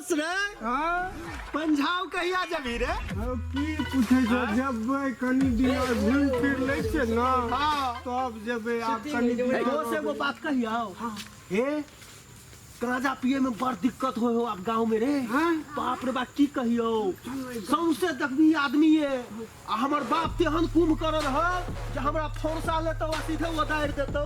दोस्त रे। हाँ। पंजाब कहिया जबी रे? हौ, की पूछै छौ, जेबै कनी दिन और घुमि फिर लै छियै ने। हाँ। तब जेबै, आब कनी दिन ए, दोस्त एगो बात कहियौ। ए गांजा पिए में बड़ दिक्कत हो हो आब गाँव में रे। हाँ? बाप रे बाप, की कहियौ, सौंसे देखबी आदमी ये आ हमर बाप तेहन कुंभ करल ह जे हमरा फोरसा लेतौ आ सीधे उतारि देतौ।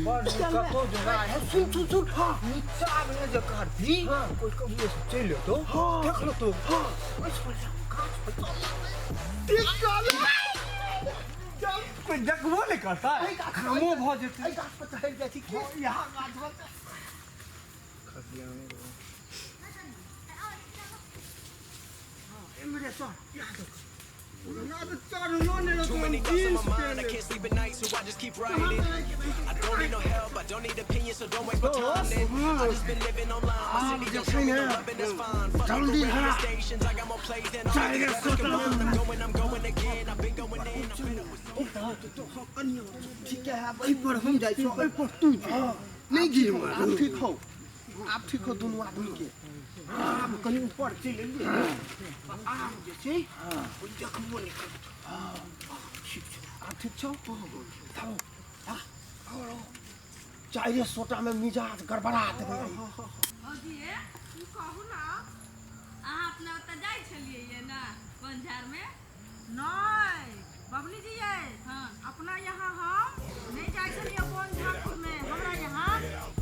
बड़ कतौ जोगाड़ है। सुन सुन सुन। हाँ। नीचा में जे करबी। हाँ। कोई कभी से चलि एतौ। हाँ। देख लेतौ। हाँ। ओइसँ बढ़िआँ गाछ पर चल। ठीक कहले। चल। कोई देखबो नहि करतै, कामो भऽ जेतै। एहि गाछ पर चढ़ि जाइ छी की? यहाँ गाछ पर। एम्हरे चढ़, यहाँ देख। हमरा तऽ चढ़लो नहि Too रहतौ, हम many thoughts on jeans my mind, I पहिरने। can't sleep at night, so I just keep writing. I don't need no help, I don't need opinions, so don't waste my time then. I just been living online, my city don't show me no love, and that's fine. Fuck the जल्दी radio हरा। stations, I got more plays than all चारि these rappers combined. I'm going again, I've been going in, I'm fed up with so ठीक है, आब एहि पर हम जाइ छियौ, एहि पर तू जो। नहि गिर आब मारू। ठीक हो, आब ठीक हो दुनू आदमी के। आब कनि ऊपर चलि एलियै ने, आब जे छै कोइ देखबो नहि करतौ। ठीक छै। आब ठीक छौ। थाओ, चारिये सोटा में मिजाज गड़बड़ा देबै। भौजी ये। की कहू ना। अहाँ अपना ओतऽ जाइ छलियै ये ने बंजार में? नहि बबली जी ये। हाँ। अपना यहाँ हम नहि जाइ छलियै बन झाकुर में। हमरा यहाँ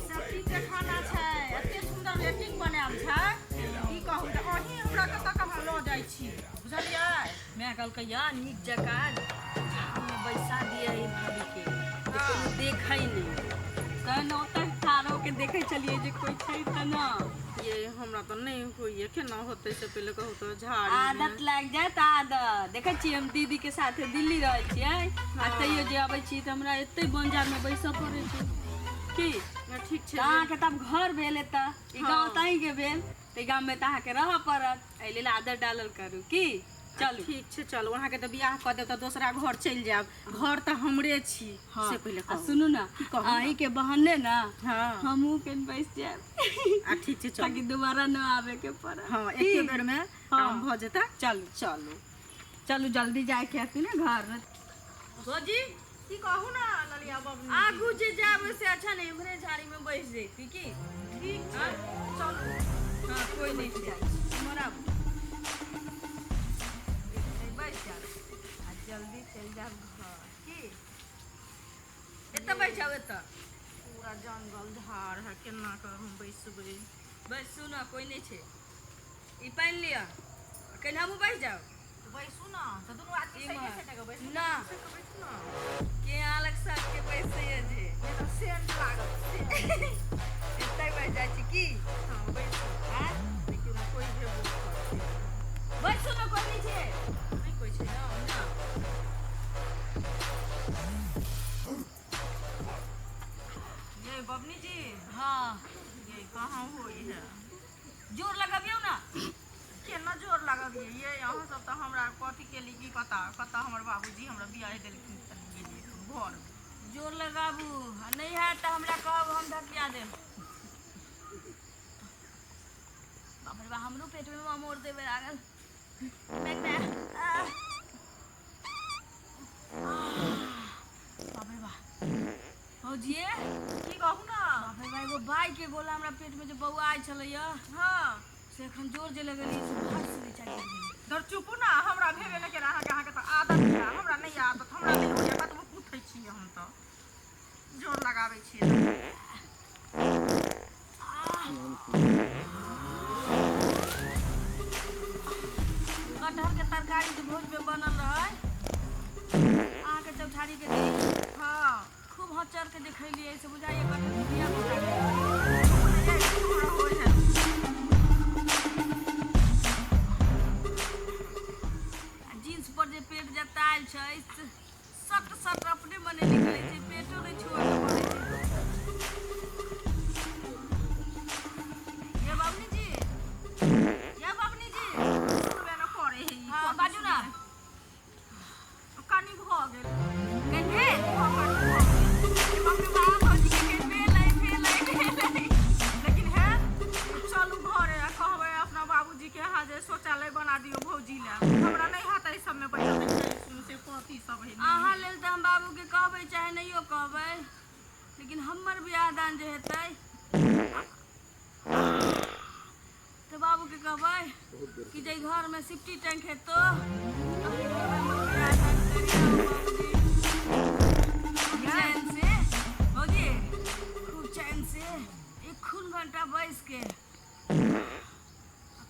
सेफ्टी के खाना छै, एते सुंदर लेट्रिन बनायल छै, की कहू, तऽ अहीं हमरा कतऽ कहाँ लऽ जाइ छी, बुझलियै? माय कहलकै या नीक जकाँ झाड़मे बैसा दिअ ई भाभीके जे कोनो देखै नहि, तहन ओतऽ ठाढ़ होके देखै छलियै जे कोइ छै तऽ न। ये हमरा तऽ नहि होइए, केना होतै से पहिले कहू तऽ। झाड़ी आदत लागि जायत, आदत। देखै छियै हम दीदी के साथे दिल्ली रहै छियै आ तैयो जे अबै छियै तऽ हमरा एते बंजारमे बैसऽ पड़ै छै की। ठीक छै। तऽ अहाँके तऽ आब घर भेल एतऽ, ई गाँव तऽ अहीँके भेल, तऽ ई गाममे तऽ अहाँके रहऽ पड़त। एहि लेल आदत डालल करू की। चलू। ठीक छै, चलू। अहाँके तऽ बियाह कऽ देब तऽ दोसरा घर चलि जायब, घर तऽ हमरे छी। हाँ। से पहिले आ कहू। सुनू ने। की कहू? अहीँके बहाने ने हाँ। हमहूँ कनि बैस जायब। आ ठीक छै, चलू। ताकि दोबारा न आबे के पड़े। हाँ, की? एके बेर में काम भऽ जेतै। चलू। चलू। चलू, जल्दी जायके हती ने घर। भौजी। की कहू ना ललिया बबनी। आगू जे जायब से अच्छा नहीं, इम्हरे झाड़ी में बैस जैती की। ठीक छै, चलू। हाँ, कोई नहीं छै, इम्हर आबू, बैस जाब आ जल्दी चलि जाब घर की। एतऽ बैस जाउ, एतऽ। पूरा जंगल झाड़ है, केना कऽ हम बैसबै? बैसू ने, कोई नहीं छै। ई पानि लिअ, कनि हमहूँ बैस जाउ। बैसू ना तऽ दुनू आदमी सैके इम्हर। सैके बैसू। ना। सैके बैसू ना। के अहाँ लग सबके बैसैए जे नहि तऽ सेंट लागत, सेंट। एतै बैस जाइ छी की। हाँ, बैसू। आँय? देखियौ ने, कोइ भेबो करतै। बैसू ने, कोई नहीं छै। नहि कोइ छै ने? ना। ये बबनी जी। हाँ। ये कहाँ होई है? जोर लगबियौ ने। केना जोर लगबियै ये? अहाँ सब तऽ हमरा कथी केली की पता, कतऽ हमर बाबूजी हमरा बियाह देलखिन तऽ गेलियै घर। जोर लगाबू आ नहि हैत तऽ हमरा कहब, हम धकिया देब। बाप रे बा, हमरो पेटमे ममोड़ देबे लागल। बैग में आह। बाप रे बा, भौजिये। की कहू ना। बाप रे बा, एगो बाइक के गोला हमरा पेट में जे बौआइ छलैया हाँ। से एखन जोर जे लगलियै से भाग से नीचा गिर गेलै। दर चुपू ना, हमरा भेबे नहि केला। अहाँके तऽ आदत यऽ, हमरा नहि आदत, हमरा नहि होइए। कतबो कुथै छियै हम तऽ जोर लगाबै छियै। कटहर के तरकारी जे भोज में बनल रहै अहाँके चौठारी के दिन। हाँ। खूब हचर के जे खैलियै से बुझाइए कटहर के बिया गोटा गेल। हमरा होइ है। आ जींस पर जे पेट जतायल छै से सट सट अपने मने निकलै छै, पेटो नहि छुअऽ के पड़ै छै। ये बबनी जी, ये बबनी जी, सुनबे ने करे है ई। हाँ, कथी बाजू ना। सुनबै? कनि भऽ गेल। कनि भेल? हाँ, कनि भऽ गेल। बाप रे बाप, भौजी के कनि भेलै, भेलै, भेलै। दियौ भौजी लए। हमरा नहि हैत एहि सबमे बैठल से कथी सब है। अहाँ लेल तऽ हम बाबूके कहबै चाहे नहियो कहबै, लेकिन हमर बियाह दान जे हेतै तऽ बाबूके कहबै कि जाहि घरमे सिफ्टी टैंक हेतौ ओहि घरमे हमर बियाह दान करियौ बाबूजी। खूब चैन से भौजी, खूब चैन से एक खून घंटा बैस के आ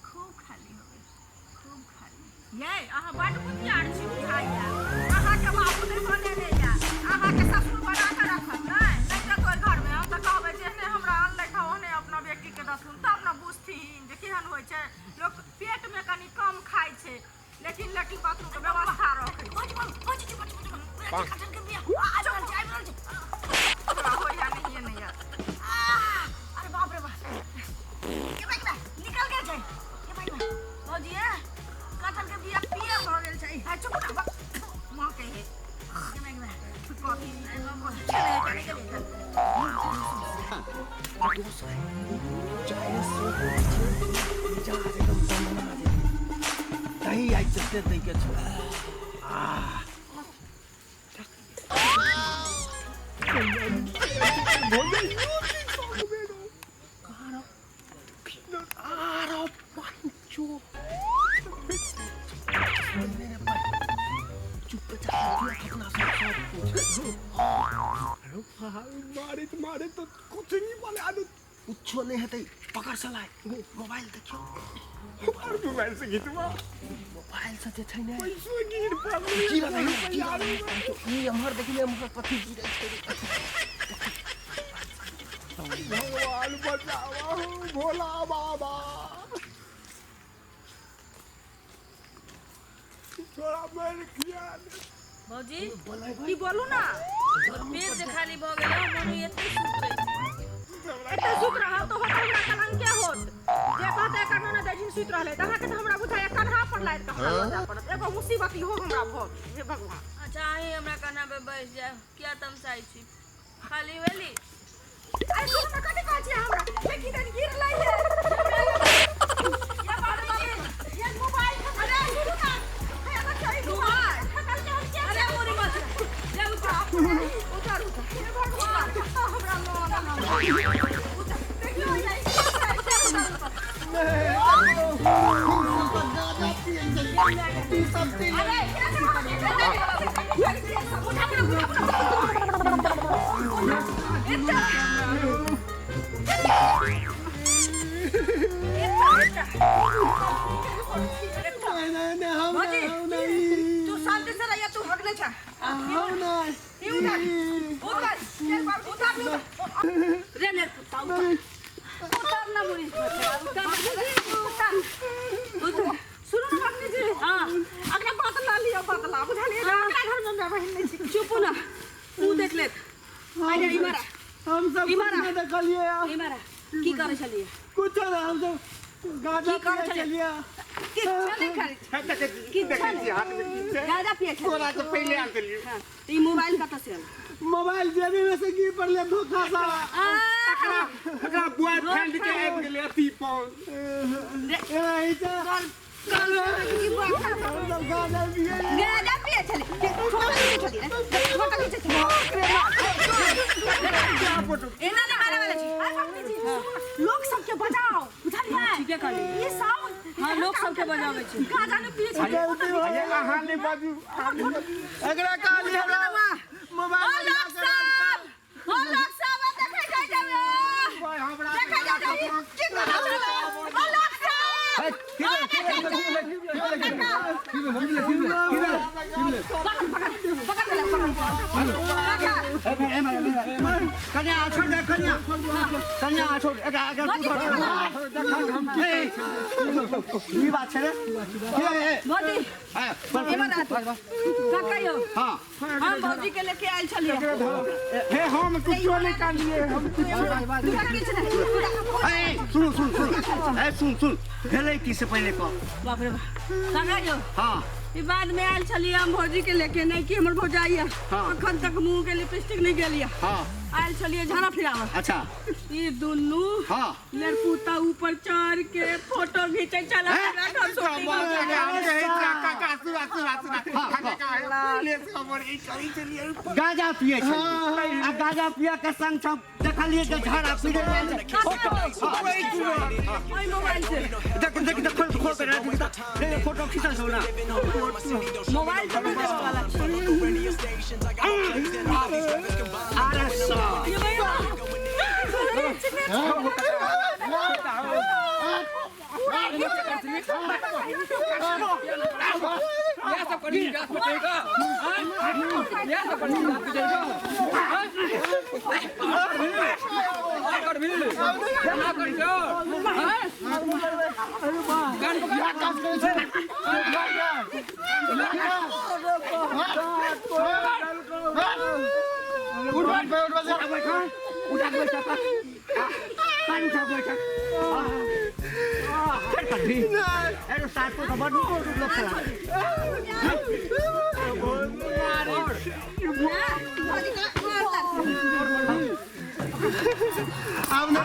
खूब खाली होबै, खूब खाली। यै अहाँ बड्ड बुधियार छी बुझाइया। अहाँके बाबू नहि बनेने या, अहाँके ससुर बना कऽ रखत। नहि नहि तऽ ओहि घरमे हम तऽ कहबै जेहने हमरा अनलथि हँ ओहने अपना बेटीके दथुन, तब ने बुझथिन जे केहन होइ छै। लोक पेटमे कनि कम खाइ छै लेकिन लेट्रिन बाथरूमके व्यवस्था रखै छै। हमरा होइया नहिये नहि यऽ। अरे बाप रे बाप, के भाई बा निकल गेल छै। के भाई बा भौजी, ए कटहल के बिया पियर भऽ गेल छै। आ चुप ना, माँ के हे के भाई बा कथी दोस्त है चाहे सो छै, मिजाज एकदम दमना जेतै। दही आइ जते दै के छौ। आरो पंचो चुप जा, अपना सब सब कुछ। अरे भाई, मारे मारे तो कुछ नहीं बोले आदत। कुछो नहीं हेतै, पकड़ सलाइ मोबाइल देखियौ। और मोबाइल से घिचवा। मोबाइल से जे छै ने पैसो गिर पड़लै। गिरल है, गिरल है। ई एम्हर देखिले, एम्हर कथी गिरै छै रे? भगवान बचावा हो भोला बाबा, थोड़ा मेरे ख्याल। भौजी की बोलू ना? पेट जे खाली भऽ गेल हँ, मोनू एते सुत रहै छै। एते सुति रहल तऽ होत हमरा कलंके होत जे कहते एकर ननद दैजिन सुति रहलै, तऽ अहाँके तऽ हमरा बुझाइया कन्हा पर लादि कऽ हमरा लऽ जाय पड़त। एगो मुसीबत इहो हमरा भऽ गेल, हे भगवान। अच्छा, अहीं हमरा कन्हा पे बैस जायब, किया तमसाइ छी? खाली भेली? अरे सुन ना, कथी कहै छियै हमरा? देखी तनी गिरलै हे। ये बाबूजी, ये मोबाइल, अरे सुनू ना, हे अगर चोरी मोबाइल खतल के हम के। अरे मोरी मत ले, उठा उतार उतार, हे भगवान, कतऽ हमरा लऽ आनल। उतार, देखियौ ये अरे तू शांति से रहिया, तू हगले छा। ई उतार उतार, चल बाबू उतार रे ने कुत्ता, उतार उतार ना मोरी, उतार उतार उतार। सुनू ना बहिनी जी। हाँ। अगला बदला लिअ, बदला बुझलियै ने? अपना घर में मैं बहिन नहीं छी। चुप ना, तू देख लेत। अरे इमारा हम सब कुछ इमारा। नहीं देखलिए। इमारा की करै छलियै? कुछ ना, हम सब गाजा की करै पिए छलियै? छलिए। किछु नहि करै की देखै छी हाथ में की छै? गाजा पिए छलियै? तोरा से पहिले आन देलियौ। हाँ, तऽ ई मोबाइल कतऽ से आयल? मोबाइल जेबी में से गिर पड़ले धोखा सा। आ एकरा बॉयफ्रेंड के आबि गेलै अथी पर। ए ई तऽ की हम सब गाजा पिए। गाजा पिए छलियै? छोटा खींचै छलियै रे, छोटा खींचै छलियै। एना नहि मारे वाला छै। अरे बहिनी जी, सुनू ना, लोक सबके बजाओ बुझलियै? ठीके कहलियै। ई सब हाँ, लोक सबके बजाबै छै। गाजा नहि पिए छै। गलती हो अरे गेल। अहाँ नहि बाजू, अहाँ नहि बाजू। एकरा कहली हमरा मोबाइल ओ लोक सब, ओ लोक सब, देखै जाइ जाउ, भाई, हमरा देखै जाउ जाउ, ई की करै छलै? ओ लोक सब। पकड़ पकड़ पकड़। कन्या छोड़ दे, कन्या कन्या छोड़, एकरा एकरा तू छोड़। ए, ई बात छै रे, ए, ए, भौजी ए, एमन आ तू। काका यौ, हां, हम भौजी के लेके आयल छलियै। हे, हम कुछो नहि कानलियै, हम कुछो। तोरा किछु नहि। ए, सुनू सुनू सुनू, ए सुन सुन, भेलै की से पहिले कह। बाप रे बाप, काका यौ। हां। ई बाद में आयल छलियै हम भौजी के लेके नहीं कि हमर भौजाई है हाँ। अखन तक मुंह के लिपस्टिक नहीं गेलियै हाँ आयल छलियै झाड़ा फिरावऽ अच्छा ई दुनू हाँ। लड़पूता ऊपर चढ़ के फोटो घींचे चला पूरा घर शूटिंग हो गया। गाजा पिए छै आ गाजा पिए के संग सब देखलिए जे झाड़ा पीने जाइ छै। ओहि मोबाइल से देख देख देख खोल खोल के राख दे ले फोटो खींचल छौ ना मोबाइल से नहीं देखे वाला छै। अरे सा ये भैया उठा के बैठा कान उठा के बैठा फेर करभी अरे साथ को खबर नहीं को लोग चला आब ना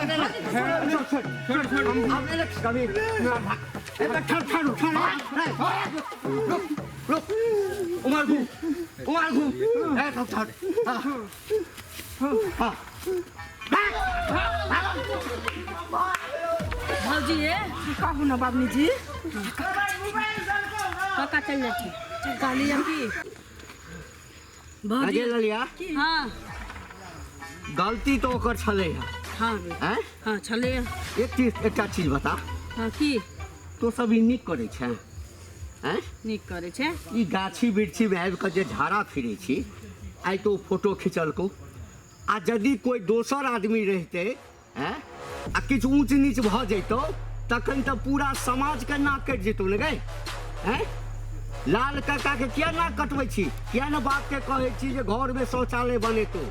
छोड़ छोड़ अब ले कभी ए ठड़ ठड़ ठड़ रुक रुक उमर घूम उमर घूम ए ठड़ ठड़ हां भौजी ये की कहू ना बाबनी जी काका चल जाइ छै कहलियै की भौजी अजय ललिया हाँ गलती तो ओकर छलै है हाँ हैं हाँ छलै एक चीज एकटा चीज बता हाँ की तो सब ई नीक करै छै हैं नीक करै छै ई गाछी वृक्षीमे आबि कऽ जे झाड़ा फिरै छी आइ तो फोटो खिंचलकौ आ यदि कोइ दोसर आदमी रहितै हैं आ किछु ऊँच नीच भऽ जैतौ तखन तऽ पूरा समाजके नाक कटि जेतौ ने गै हैं लाल काकाके किया नाक कटबै छी किया ने बापके कहै छी जे घरमे शौचालय बनेतौ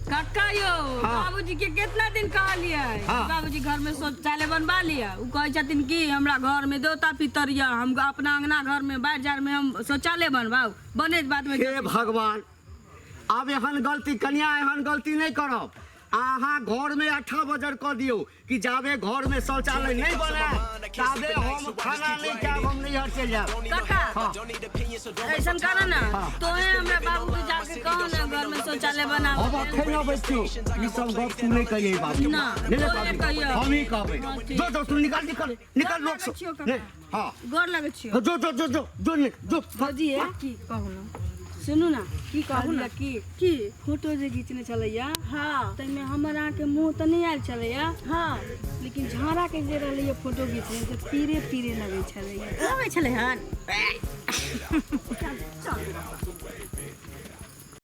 काका यौ हाँ। बाबूजी के कितना दिन कहलियै हाँ। बाबूजी घर में शौचालय बनवा लिअ उ कहै छथिन कि हमरा घर में देवता पितर यऽ हम अपना अंगना घर में बाढ़ि झाड़ में हम शौचालय बनवाउ बने के बाद में हे भगवान आब एहन गलती कनिया एहन गलती नहि करब अहाँ घरमे अठा बजर कऽ दियौ कि जाबे घरमे शौचालय नहि बनायब ताबे हम खाना नहि खायब हम नैहर चलि जायब काका हाँ। ऐसन करे ना तोहे हमरा बाबू के जाके कहो ना घर में शौचालय बनाओ हम अखन अबै छियौ ई सब गप तू नहि कहियै बाबू ना, नहि नहि तोहे बाबू, कहियौ। हम ही कहबै हाँ, ठीक। जो जो तू निकाल निकाल निकाल लोक लगै छियौ सब काका। नहि हाँ गोर लगै छियौ जो जो जो जो जो नहीं जो भौजी हे की कहू ना सुनू ना की कहू ना की की फोटो जे घिचने छलैया हाँ ताहिमे हमर अहाँके मुँह तऽ नहि आयल छलैया हाँ लेकिन झाड़ा के जे रहलैया फोटो घिचने तऽ पीरे पीरे लगै छलैया लगै छलै हन चल